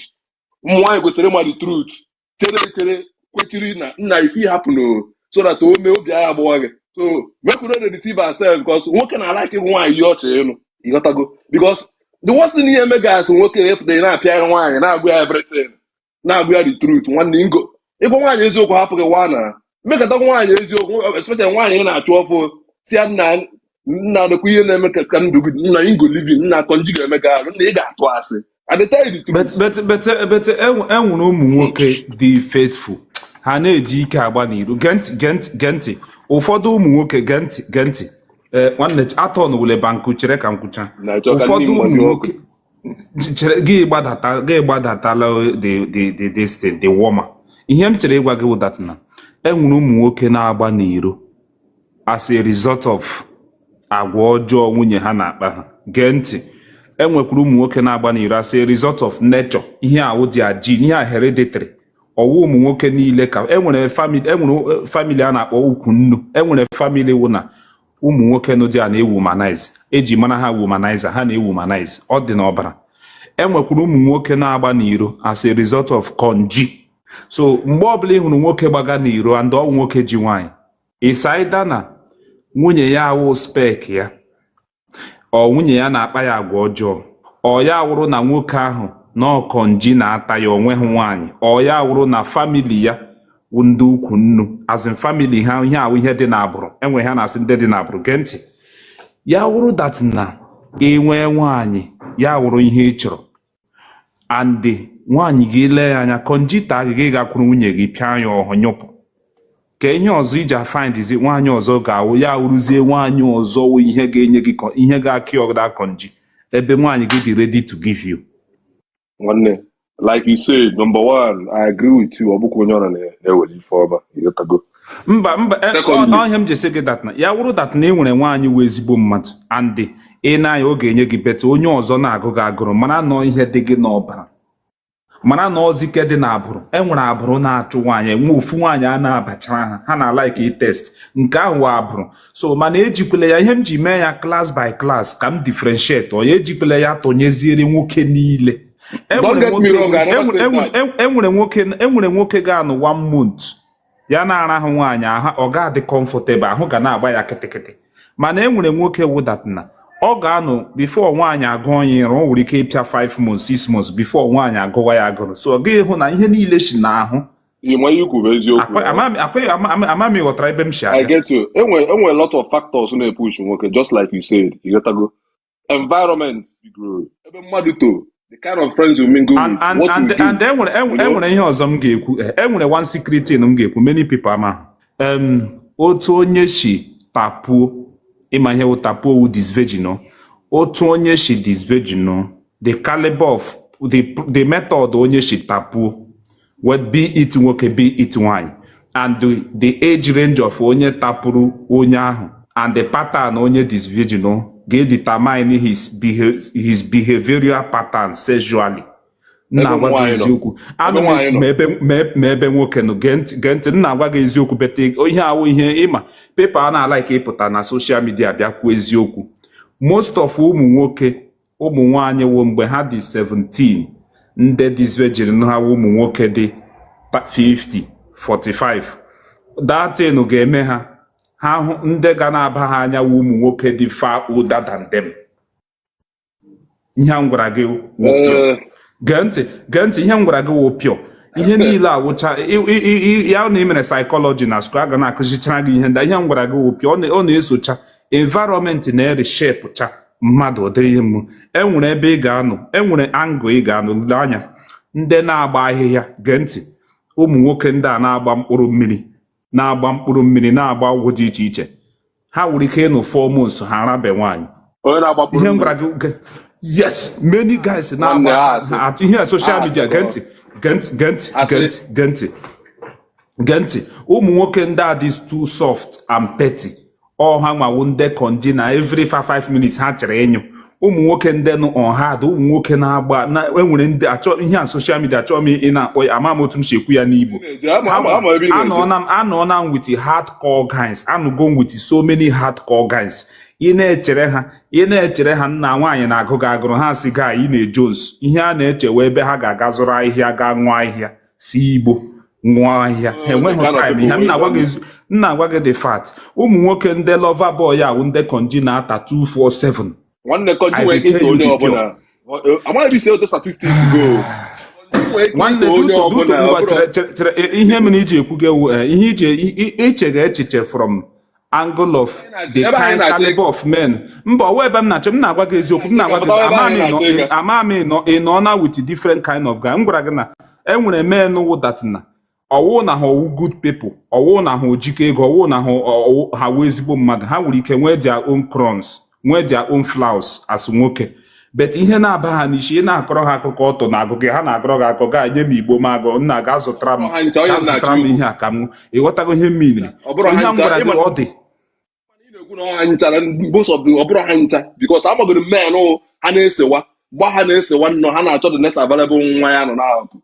Ụmụ nwaanyị kwesịrị ịma the truth. Chere, chere, kwechiri na nna ife happen o, so that o mee obi agha agbawa gị. So make we no dey deceive ourselves, because nwoke na-alike ịgwa nwaanyị ihe ọchị ịnụ, ịghọtago? Because the worst thing ihe eme gasị, nwoke epụta, ị na-apịa nwaanyị, na-agwa ya everything. Na-agwa ya the truth, nwanne, ngo ịgwa nwaanyị eziokwu, hapụ gị wa na mmekọta nwaanyị eziokwu, especially nwaanyị ị na-achụ ọfụ, si ya, nna, nna, nekwa ihe na-eme ka ndụ gị, nna, ingo living, nna, konji ga-eme gị arụ, nna, ị ga-atụ asị. I dey tell you the But truth. but enwere ụmụ nwoke dị faithful, ha na-eji ike agba n'iru. Gee ntị, gee ntị, gee ntị. Ụfọdụ ụmụ nwoke, gee ntị, gee ntị. Ee, nwanne, atọn wule bankụ, chere ka m kwucha. Na-achọ ka Ụfọdụ ndị ụmụ mgbazi ọkụ. nwoke, chere gị gbadata, gị gbadatala the this thing, the warmer. Ihe m chere ịgwa gị wụ that na enwere ụmụ nwoke na-agba n'iro as a result of agwa ọjọọ nwunye ha na-akpa ha. Gee ntị, enwekwara ụmụ nwoke na-agba n'iro as a result of nature, ihe awụ dị gene, ihe a hereditary. Ọwụ ụmụ nwoke niile ka enwere family, enwere family a na-akpọ ukwu nnu, enwere family wụ na ụmụ nwoke nụ dị a na-ewomanize, eji mara ha womanizer, ha na-ewomanize, ọ dị n'ọbara. Enwekwara ụmụ nwoke na-agba n'iro as a result of konji. So mgbe ọbụla ị hụrụ nwoke gbaga n'iro and ọwụ nwoke ji nwaanyị, ịsaida na nwunye ya awụ spec ya, ọ nwunye ya na-akpa ya agwa ọjọọ, ọ ya wụrụ na nwoke ahụ na ọkọnji na-ata ya, onweghị nwaanyị, ọ ya wụrụ na family ya wụ ndị ukwu nnu, as in family ha, ihe awụ ihe dị n'agbụrụ, enwe ha na-asị ndị dị n'agbụrụ. Gee ntị, ya wụrụ that na ị nwee nwaanyị, ya wụrụ ihe ị chọrọ, and nwaanyị gị lee ya anya, kọnjita gị, gị gakwuru nwunye gị, pịa ya ọhụ, nyụpụ ka ihe ọzọ iji afindizi nwaanyị ọzọ ga-awụ, ya wụrụzie nwaanyị ọzọ wụ ihe ga-enye gị ihe ga-akị ọda konji ebe nwaanyị gị dị ready to give you. Nwanne, like you said, number one, I agree with you. Ọ bụkwa onye ọra na-ewere ife ọma, ịghọtago? Mba, mba. Secondly, Ọ ihe m ji sị gị that na ya wụrụ that na ị nwere nwaanyị wụ ezigbo mmadụ and ị na-anya, ọ ga-enye gị better, onye ọzọ na-agụ gị agụrụ, mara na ihe dị gị n'ọbara, mara na ọzike dị n'agbụrụ. Enwere agbụrụ na-achụ nwaanyị, enwe ofu nwaanyị a na-abachara ha, ha na-alike test nke ahụ wụ agbụrụ. So mana ejikwele ya, ihe m ji mee ya class by class ka m differentiate ọ ya, ejikwele ya tụnyeziere nwoke niile. Don't get me wrong, I never said that. Enwere nwoke ga-anọ one month ya na-arahụ nwaanyị ahụ, ọ ga-adị comfortable, ahụ ga na-agba ya kịtịkịtị. Mana enwere nwoke wụ that na ọ ga-anọ before nwaanyị agụọ ya ịrụ, o nwere ike ịpịa 5 months, 6 months before nwaanyị agụwa ya agụrụ. So ọ gaghị hụ na ihe niile si n'ahụ. Ịma ihe ikwu bụ eziokwu. Ama m ghọtara ebe m si I aga. get you. Enwe a lot of factors na-epush nwoke, just like you said, ịghọtago? Environment bigoro ebe mmadụ to, the kind of friends you mingle and with, and what and you do. And enwere you know? enwere ihe ọzọ m ga-ekwu. Enwere one secret thing m ga-ekwu, many people ama. Otu onye si tapuo, ịma ihe wụ tapuo, wụ disvirgin. Otu onye si disvirgin, the caliber of the method onye si tapuo, what be it nwoke, be it nwanyị, and the age range of onye tapụrụ onye ahụ and the pattern onye disvirgin ga-determine his behavioral pattern sexually. M Ebe na-agwa gị nwaanyị nọ. eziokwu. Ebe nwaanyị nọ. Ma ebe nwoke nọ, gee ntị, gee ntị, m na-agwa gị eziokwu bete ihe awụ ihe ịma pepa a na-alike ịpụta na social media bịa kwuo eziokwu. Most of ụmụ nwoke, ụmụ nwaanyị wụ mgbe ha dị 17, ndị disvirgin ha wụ ụmụ nwoke dị 50, 45. That thing ga-eme ha, ha hụ ndị ga na-aba ha anya wụ ụmụ nwoke dị far older than them. Ihe a m gwara gị wụ pure. Gee ntị, gee ntị, ihe m gwara gị wụ pure. Ihe niile awụcha ya na imere psychology na school, a ga na-akụzichara gị ihe ndị a. Ihe m gwara gị wụ pure. Ọ na-esocha environment na-ereshepụcha mmadụ ụdịrị ihe mmụ. Enwere ebe ị ga-anọ, enwere angle ị ga-anọ lee anya ndị na-agba ahịhịa. Gee ntị, ụmụ nwoke ndị a na-agba mkpụrụ mmiri, na-agba mkpụrụ mmiri, na-agba ọgwụ dị iche iche, ha nwere ike ịnụ 4 months, ha arabe nwaanyị. Onye na-agbapụrụ Ihe m mmiri? gwara gị yes, many guys Nwanne, na-agba ha asị. ihe a social Ha media asị. Gee ntị, gee ntị, gee ntị. Asị. Gee ntị, gee ntị, gee ntị. Ụmụ nwoke ndị a dị too soft and petty, ọ ha nwawo ndị konji na every 5 minutes ha chere ịnyụ. Ụmụ nwoke ndị nụ on hard, ụmụ nwoke na-agba na enwere ndị achọ ihe a social media, achọ m ị na-akpọ ya, ama m otu m si ekwu ya n'Igbo. Na-eje, ama ebe ị na-eje. Anọọna m with hardcore guys, anụgo m with so many hardcore guys. Ị na-echere ha, ị na-echere ha, nna, nwaanyị na-agụ gị agụrụ, ha sị gaa, ị na-ejones ihe a na-echewe ebe ha ga-aga zụrụ ahịhịa, gaa ṅụọ ahịhịa, si igbo ṅụọ ahịhịa, ha enweghị The kind of time. Ihe m people na-agwa gị m na-agwa gị the fact, ụmụ nwoke ndị lover boy awụ ndị konji na-ata 247. Nwanne, konji I nwere ike dey ịta tell you onye the pure. ọbụla. Amaghị m isi ote statistics go. Nwee ike Nwanne, ikpe onye duto duto ọbụla ọ ngwa bụrụ chere chere chere, ihe mere iji ekwu gị ewu ihe iji iche ga echiche from angle of the ebe anyị kind na-achọ caliber of men. Mba, ọwa ebe m na-achọ, m na-agwa gị eziokwu, m na-agwa gị Pụtawa ebe ama anyị m na-achọ ịga. Ama m ị nọ na with different kind of guy. M gwara gị na enwere men wụ that na ọwụ na ha ọwụ good people, ọwụ na ha ojike ego, ọwụ na ha ọwụ ha wụ ezigbo mmadụ. Ha nwere ike nwee their own crons, nwee their own flaws as nwoke, but ihe na-aba ha n'isi, ị na-akọrọ ha akụkọ ọtọ na agụ gị, ha na-agọrọ gị akọ gaa nye m igbo m agụ nna ga zụtara m Ọ ha ncha, onye ga m na-achọ zụtara m ikwu. ihe a ka m ịghọtago ihe m meaniri. Ọ bụrụ So ha ihe m ncha gwara gị ịma ọ dị. Ị na-ekwu na ha ncha na most of the, ọ bụrụ ha ncha, because amagoro men ha na-esewa gba, ha na-esewa nnọọ, ha na-achọ the next available nwa ya nọ n'akụkụ.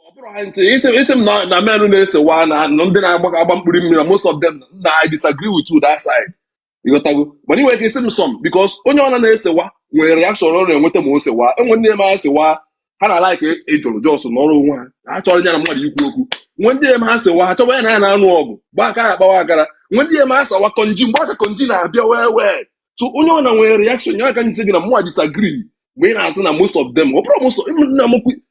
Ọ bụrụ ha ncha, isi m na men na-esewa na ndị na-agba agba mkpụrụ mmiri na most of them na I disagree with you that side, ịghọtago? Mana ị nwere ike isi m some, because onye ọna na-esewa nwere reaction ọ na-enweta ma o sewa. Enwe ndị eme ha sewa, ha na like ịjụrụ jos n'ọrụ onwe ha, ha chọrọ ya na mmadụ ikwu okwu. Nwe ndị eme ha sewa, ha chọwa ya na ya na-anụ ọgụ gba aka, ha akpawa agara. Nwe ndị eme ha sawa konji, mgbe aka konji na-abịa wee wee. So onye ọ na nwere reaction ya ka ntị gị na mụnwa disagree mgbe ị na-asị na most of them. Ọ bụrụ most of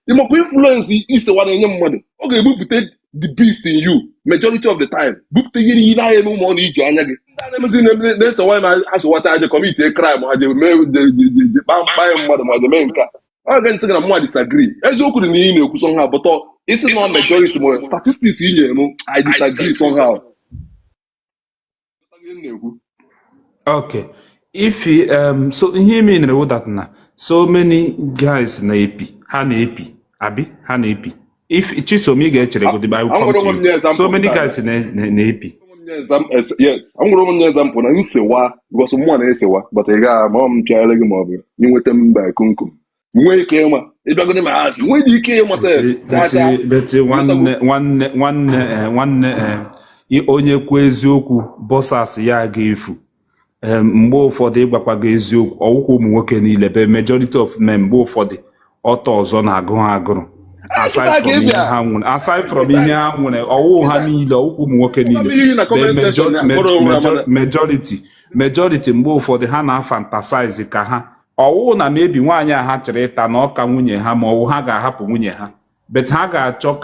ịmakwa influence isewa na-enye mmadụ, ọ ga-ebupụta the beast in you majority of the time, bupụta ihe niile anya eme ụmụ ọ na iji anya gị. Ndị a na-emezi na-esewa ma ha sewacha, aje commit crime, ha je mee je kpaa mkpa mmadụ ma je mee nke a. Ọ ga ntị gị na mụnwa disagree. Eziokwu dị na ị na-ekwu somehow, but isi na majority ma statistics i nyere m, I disagree somehow. Ihe m na-ekwu. Okay. If so ihe mean wụ that na so many guys na-epi, ha na-epi, abi ha na-epi. If Chisom, ị ga-echere godi, I will come Anwere onwe m to nye you. example So many taa. guys na-epi. Yes, anwere onwe m nye example na nsewa, because mụnwa na-esewa, but ị gaghị ma ọ m pịara gị ma ọ bụ inweta m mba komkom nwee ike ịma ịbịagodi ma ha nwee dị ike ịma sef chaa chaa. Beti nwanne nwanne nwanne nwanne onye kwuo eziokwu, bọsas ya ga-efu. Mgbe ụfọdụ ịgbakwa gị eziokwu, ọwụkwa ụmụ nwoke niile be majority of men, mgbe ụfọdụ ọtọ ọzọ na-agụ ha agụrụ, aside from ihe ha nwere, aside from ihe ha nwere, ọwụ ha niile, ọwụkwa ụmụ nwoke niile. Iyi na comment Be section ya, kpọrọ onwe ha mana majority, mgbe ụfọdụ ha na-afantasize ka ha ọwụ na maybe nwaanyị a ha chọrọ ịta na ọka nwunye ha, ma ọwụ ha ga-ahapụ nwunye ha, but ha ga-achọ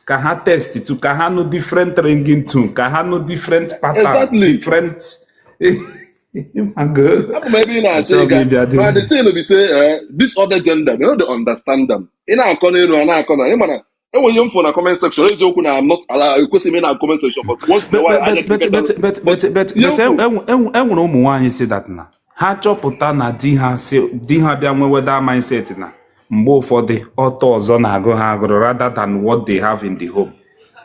ka ha test to ka ha nụ different ringing tone, ka ha nụ different pattern, different. Abụ m ebe ị na-achọ Achọghị ịga ịbịa dị. Mana the thing be say, this other gender, they no dey understand them. Ị na-akọ n'elu, a na-akọ na ị mana enwe ihe m fụ na comment section. Eziokwu na I'm not ala, ekwesịghị m ị na comment section, but once in a But while anya but but but but but ihe but m kwuru enwere ụmụ nwaanyị si that na ha chọpụta na di ha si di ha bịa nwewe that mindset na mgbe ụfọdụ ọtọ ọzọ na-agụ ha agụrụ rather than what they have in the home,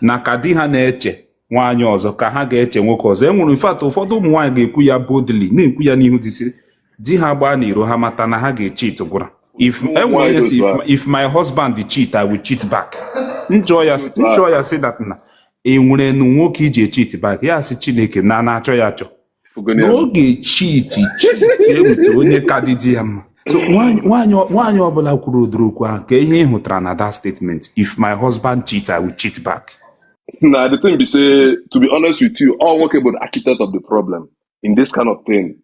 na ka di ha na-eche nwaanyị ọzọ ka ha ga-eche nwoke ọzọ. Enwere, in fact, ụfọdụ ụmụ nwaanyị ga-ekwu ya boldly, na-ekwu ya n'ihu di si di ha gbaa n'iro, ha mata na ha ga-echeat gwụra. If Ụmụ enwere nwaanyị onye dị si otu if, a if my husband cheat, I will cheat back. Njụọ ya dị otu a njụọ ya si that na e nwere nụ nwoke iji echeat back, ya sị Chineke na na-achọ ya achọ Fugoni ya. n'oge cheat cheat ewute onye ka dị di ya mma. So nwaanyị ọbụla kwuru ụdịrị okwu ahụ, ka ihe ị hụtara na that statement, "If my husband cheat, I will cheat back"? Na the thing be say, to be honest with you, all nwoke bụ the architect of the problem in this kind of thing.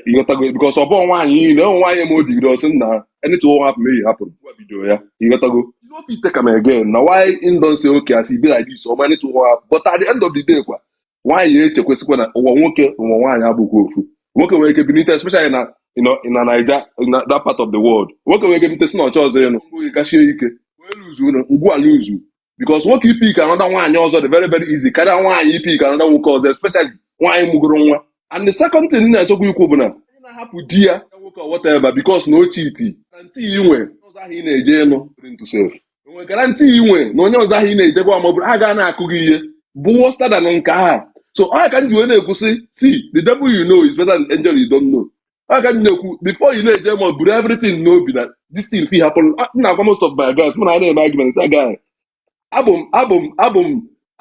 Ịghọtago? Because ọ bụghị nwaanyị niile, ụmụ nwaanyị ma obi gị ọsị na anything wey happen, may happen. Gwa bido ya, ịghọtago? You no fit take am again. Na why im don say okay, as e be like this, or anything wey happen. But at the end of the day kwa, nwaanyị echekwesịkwa na ụwa nwoke ụwa nwaanyị abụghị ofu. Nwoke nwere ike binite, especially na in na Naija, in that part of the world, nwoke nwere ike binite si na ọchọ ọzọ ịnụ ngwa gachie ike wee luzu ụlọ ngwa luzu, because nwoke ipick another nwaanyị ọzọ dị very very easy karịa nwaanyị ipick another nwoke ọzọ, especially nwaanyị mụgoro nwa. And the second thing m na-achọkwa ikwu bụ na onye na-ahapụ di ya nwoke or whatever because na o cheat, guarantee inwe ọzọ ahụ ị na-eje ịnụ to save enwe guarantee inwe na onye ọzọ ahụ ị na-ejekwa ma ọ bụrụ ha ga na-akụ gị ihe bụ worse than nke ahụ. So ọ ka m ji wee na-ekwu sị, see, the devil you know is better than angel you don't know. Ọ ka m na-ekwu, before you na-eje ma ọ buru everything n'obi na this thing fit happen. M na-agwa most of my guys mụ na ha na-eme argument sị, guy, abụ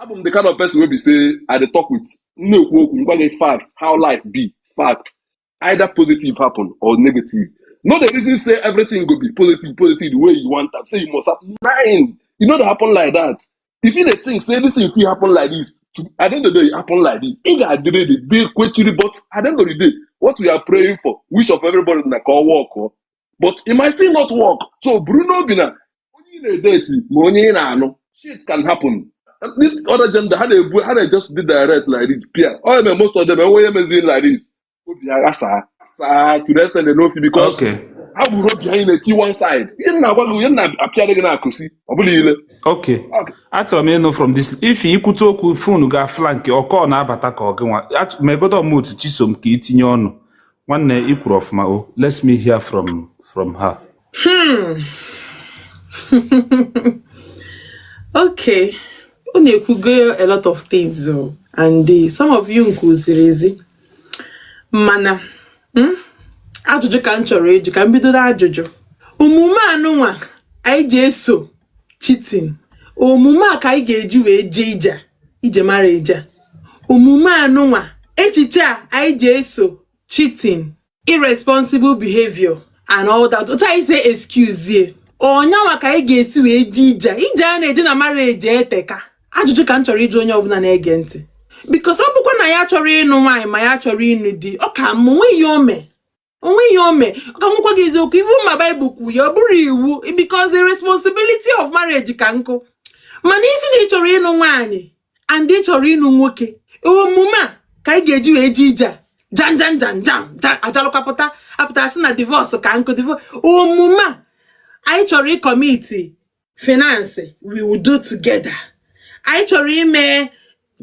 m the kind of person wey be say I dey talk with m na-ekwu okwu ngwa gị fact, how life be fact, either positive happen or negative. No dey reason say everything go be positive positive the way you want am, say e must happen nine. E no dey happen like that. If you dey think say this thing fit happen like this to, at the end of the day e happen like this, ị ga-adị ready dị kwechiri. But at the end of the day, what we are praying for, wish of everybody, na ka ọ work. But it might still not work. So buru n'obi na onye ị na-edate ma onye ị na-anụ, shit can happen. This other gender, ha na-ebu, ha na-just dị direct like this pia. Ọ eme most of them enwe onye meziri like this, obi ha ghasaa saa to the extent they no fit because ha gburu obi anyị na-eti one side. Ihe m na-agwa gị, ihe m na-apịarị gị na-akụsi ọ bụla ile. Okay, achọrọ m ịnụ from this. If ikwute okwu, phone ga flank ọkọ na-abata ka ọ gị nwa. Megodo mute Chisom ka itinye ọnụ. Nwanne, ikwuru ọfụma o. Let me hear from her. Okay, unu ekwugo a lot of things o, and some of you nkuziri ezi, mana ajụjụ ka m chọrọ ịjụ, ka m bidoro ajụjụ. Omume anụnwa anyị ji eso cheating, omume a ka anyị ga-eji wee jee ije ije marriage a, omume anụnwa, echiche a anyị ji eso cheating, irresponsible behavior and all that, otu anyị si excuse ye, ọnyanwa ka anyị ga-esi wee jee ije ije a na-eje na marriage eteka? Ajụjụ ka m chọrọ ịjụ onye ọbụla na-ege ntị, because ọ bụkwa na ya chọrọ ịnụ nwaanyị ma ya chọrọ ịnụ di, ọ ka mma onwe ihe ome, onwe ihe ome. Ka m gwakwa gị eziokwu, iwu ma Baịbụl kwu ya, ọ bụrụ iwu, because the responsibility of marriage ka nkụ. Mana isi na ị chọrọ ịnụ nwaanyị and ị chọrọ ịnụ nwoke, omume a ka anyị ga-eji wee jee ije a, jam jam jam jam jam ajalụkwapụta apụta sị na divorce ka nkụ, divorce. Omume a anyị chọrọ ịcommit finance, we will do together. Anyị chọrọ ime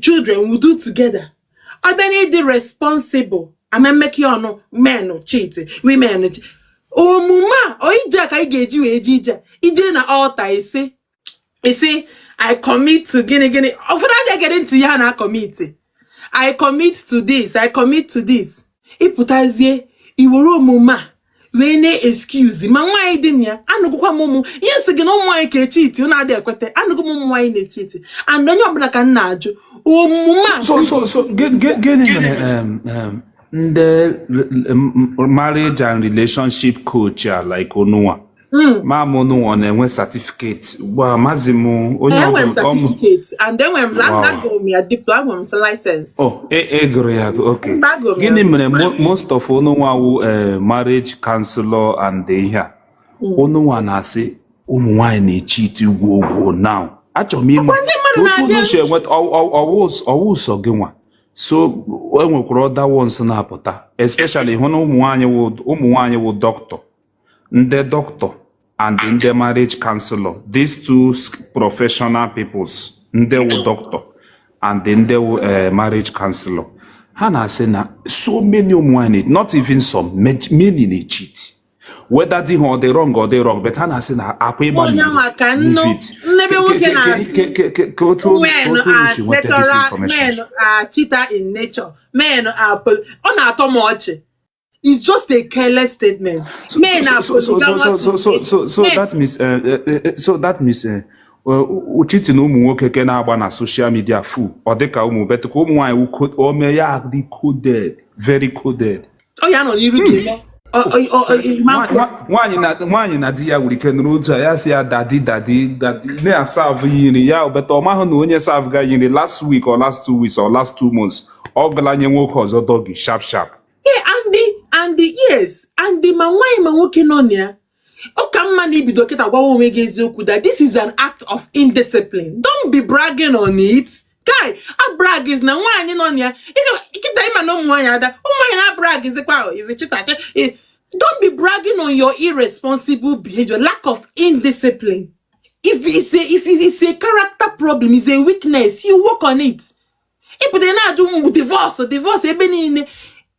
children, we will do together. Ọ bịa na ịdị responsible, ama mmekọ ọnụ, men cheat, women cheat. Omume a o ije a ka anyị ga-eji wee jee ije a. Ije na altar, isi "I commit to" gịnị gịnị, ụfọdụ adịghị egere ntị ya na commit, "I commit to this, I commit to this." Ịpụtazie iwere omume a wee na-excuse ma nwaanyị dị na ya. Anụgụkwa m ụmụ ihe nsị gị na ụmụ nwaanyị ka echeati, unu adịghị ekwete. Anụgụ m ụmụ nwaanyị na-echeati, and onye ọbụla ka m na-ajụ omume a. So gịnị mere ndị marriage and relationship coach a, like onunwa, ma m onunwa, ọ na-enwe certificate ugbu a? Amazi m onye Enwere m ọbụla ọmụ. certificate and enwere m Wow. agụrụ m ya diploma, enwere m license. Oh, e gụrụ ya agụ, okay. Mba, agụrụ m ya. Gịnị mere most of onunwa wụ marriage counselor and ihe a, onunwa na-asị ụmụ nwaanyị na-echeati ugwu ugwu now? Achọrọ m ịma ndị ka mmadụ otu unu na-abịa si enweta ọwụ sọ gị nwa. So e nwekwara other ones na-apụta, especially hụ na ụmụ nwaanyị wụ doctor, ndị doctor and ndị marriage counselor, these two professional peoples, ndị wụ doctor and ndị wụ marriage counselor, ha na-asị na so many ụmụ nwaanyị, not even some, many na-cheat, whether di ha ọ dị wrong or dị wrong, but ha na-asị na akwa ịgba Onye n'iro, nwa ka nnụ leave it. nnebe nwoke na-asị Ka otu men unu are si nweta this natural information? Men are cheater in nature, men are ọ na-atọ m ọchị. It's just a careless statement. So, Men so, are so, so, so, so, polygamous so, in so, nature. so, so Men that means, so that means, cheating ụmụ nwoke ke na-agba na social media fu, ọ dịka ụmụ bet ka ụmụ nwaanyị wụ o mee ya dị coded, very coded. Ọ ya nọ n'iru ga-eme. Nwaanyị na di ya nwere ike nụrụ otu a, ya sị ya daddy, daddy, daddy, na-aserve ya nri ya, beta ọ mahụ na onye serve ga ya nri last week or last 2 weeks or last 2 months, ọ gala nye nwoke ọzọ doggy sharp sharp. Yeah, and the yes, and the ma nwaanyị ma nwoke nọ na ya, ọ ka mma na ibido kịta gwawa onwe gị eziokwu that this is an act of indiscipline. Don't be bragging on it. Guy, a brag is na nwaanyị nọ na ya. Kịta ịma na ụmụ nwaanyị ada, ụmụ nwaanyị na brag zikwa ife chita. Don't be bragging on your irresponsible behavior, lack of indiscipline. If it's a character problem, it's a weakness, you work on it. Ịpụta na-ajụ m divorce, divorce ebe niile.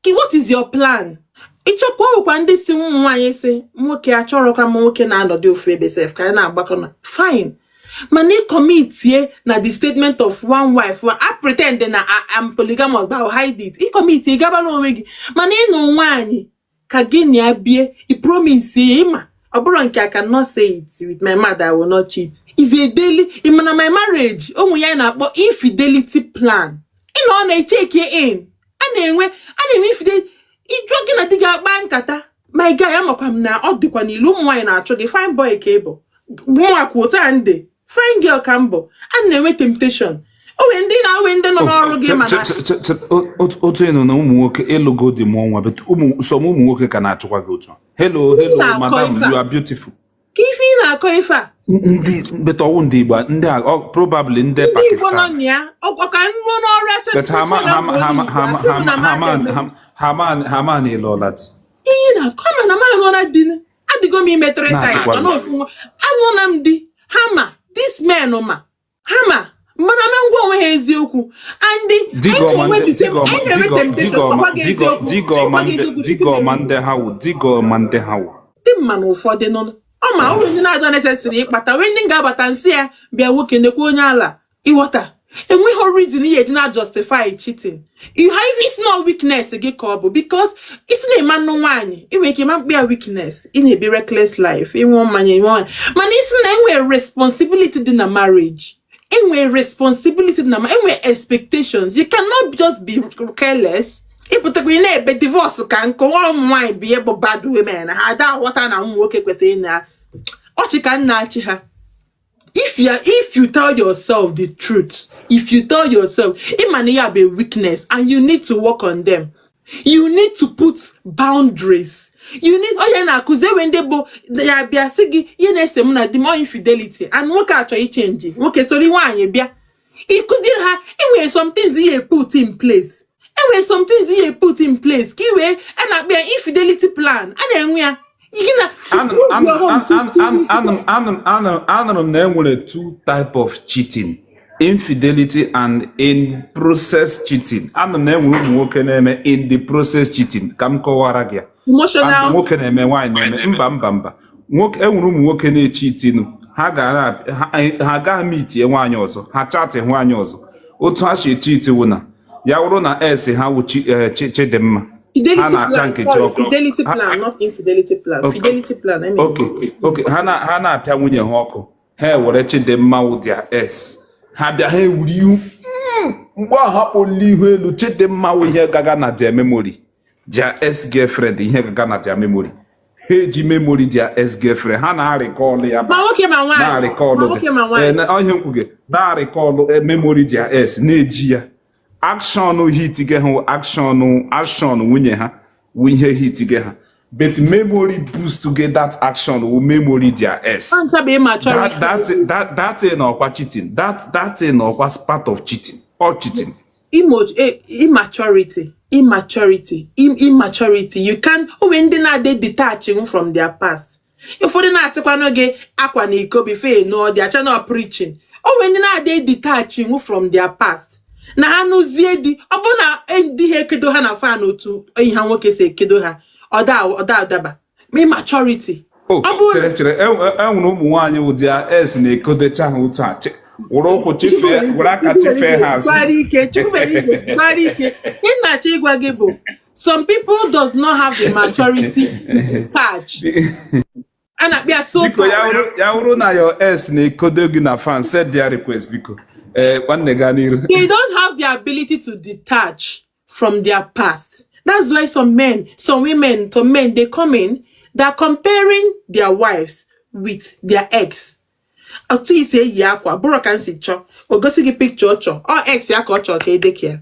What is your plan? Ịchọkwa ọgwụkwa ndị si ụmụ nwaanyị si nwoke achọrọ ka m nwoke na-anọdụ ofu ebe sef ka anyị na-agbakọ na fine, mana ịcommitie na the statement of one wife, I pretend na I'm polygamous but I'll hide it. Ịcommitie gabara onwe gị, mana ịnụ nwaanyị ka gị na ya bie, i promise ya, ịma ọ bụrụ nke I cannot say it with my mouth, I will not cheat, is a daily. Ị mana my marriage ụmụ ya na-akpọ infidelity plan. Ị na ọ na-echeck in, a na-enwe infidelity. Ịjụọ gị na di gị akpa nkata, my guy, amakwa m na ọ dịkwa n'ilu ụmụ nwaanyị na-achọ gị, fine boy ka ị bụ, mụnwa kwuo taa ndị fine girl ka m bụ, a na-enwe temptation. O nwere ndị na-enwe ndị nọ n'ọrụ gị mana Otu ị nọ na ụmụ nwoke ịlụgo di mụọ nwa, but ụmụ some ụmụ nwoke ka na-achụkwa gị otu a. Hello, hello, na-akọ madam, ife a? you are beautiful. Ka ife ị na-akọ ife a? Ndị, but ọwụ ndị Igbo, ndị a probably ndị Ndị Igbo nọ Pakistan. na ya ọ ka nruo n'ọrụ. But ha ma ha ma ha ma ha ma ha ma ha ma ha ma ha ma na ịlụọla di. Ihe na-akọ ma na m anụọla di, adịgo m ime three times. Na-achịkwa Mana gị. ofu nwa anụọla m di. Ha ma, this men ma, ha ma, mana ma ngwa onwe ha eziokwu and Di anyị gị ọma na-enwe ndị the same di gị ọma anyị na-enwe di gị temptation. ọma Gwakwa gị di gị eziokwu, di gị ọma gwakwa gị ndị eziokwu. di gị ọma ndị ha wụ di gị ọma ndị ha wụ. Dị mma na ụfọdụ nọ ọ ma o nwere ndị na-adọ necessary ịkpata nwee ndị ga-abata nsị ya bịa nwoke nekwa onye ala ịghọta enweghị reason ihe eji na justify cheating. You have, it's not weakness gị ka ọ bụ, because isi na-eme nnụ nwaanyị ị nwere ike ịma mkpa ya weakness, ị na-ebi reckless life, ịṅụọ mmanya, ịṅụọ mmanya, mana isi na enwere responsibility dị na marriage, enwere responsibility dị na enwere expectations. You cannot just be careless. Ịpụtakwa ị na-ebe divorce ka nkụ ụmụ nwaanyị bụ ihe bụ bad women ha ada aghọta na ụmụ nwoke kwesịrị na ọchị ka nna achị ha. If you tell yourself the truth, if you tell yourself ịma na ya bụ a weakness and you need to work on them, you need to put boundaries. You need onye na-akụzi enwe ndị bụ ya bịa sị gị ihe na-ese m na di m ọ infidelity and nwoke achọ ichange, nwoke soro nwaanyị bịa ịkụziri ha enwere some things you put in place, enwere some things you put in place ka i wee a na-akpọ ya infidelity plan a na-enwe ya gị na to prove your home to Anụrụ m na enwere two type of cheating: infidelity and in process cheating. Anụrụ m na enwere ụmụ nwoke na-eme in the process cheating. Ka m kọwara gị ya. Emotional And nwoke na-eme, nwaanyị na-eme. Mba, mba, mba. Nwoke, enwere ụmụ nwoke na-echeatinu ha gara ha ha agaghị meetie nwaanyị ọzọ, ha chatị nwaanyị ọzọ. Otu ha si echeat wụ na ya wụrụ na ex ha wụ Chidimma ha Fidelity na-apịa plan. Nkechi Sorry, ọkụ. fidelity plan, not infidelity plan. Fidelity plan, I mean. Okay, ha na-apịa nwunye ha ọkụ, ha ewere Chidimma wụ their ex, ha bịa ha ewuri ihu mgbe ahụ ha kpọlili ihu elu. Chidimma wụ ihe gaga na their memory, their ex girlfriend, ihe gaga na their memory. Ha eji memory their ex girlfriend ha na-arecall ya. Ma nwoke ma nwaanyị. Na-arecall. Ma nwoke ma nwaanyị. Ihe nkwuge na-arecall memory their ex, na-eji ya action hit gị hụ action nwunye ha wụ ihe hit gị ha, but memory boost to get that action wụ memory their ex. Ọ ncha bụ immaturity. That thing ọkwa cheating, that thing ọkwa part of cheating or cheating. Immaturity, immaturity. You can o nwere ndị na-adị detaching from their past. Ụfọdụ na-asịkwanụ gị akwa na iko before nụọ dị acha na preaching. O nwere ndị na-adị detaching from their past na ha nụzie di, ọ bụrụ na di ha ekedo ha na fan otu enyi ha nwoke si ekedo ha, ọ da adaba. Immaturity. Oh, Ọ bụrụ chere, chere, enwere ụmụ nwaanyị ụdị a ex na-ekodecha ha otu a were ụkwụ chifee, were aka chifee ha azụ. Gbara ike, Chukwumerije, gbara ike. Ihe m na-achọ ịgwa gị bụ some people does not have the maturity to detach. A na-akpọ ya so Biko, ya wụrụ na your ex na-ekodo gị na fan, send their request, biko. Ee, nwanne, gaa n'iru. They don't have the ability to detach from their past. That's why some men, some women, some men, they come in, they're comparing their wives with their ex. Otu isi eyi akwa bụrụ ka m si chọọ, o gosi gị picture ọ chọọ, ọ ex ya ka ọ chọọ ka edeke ya.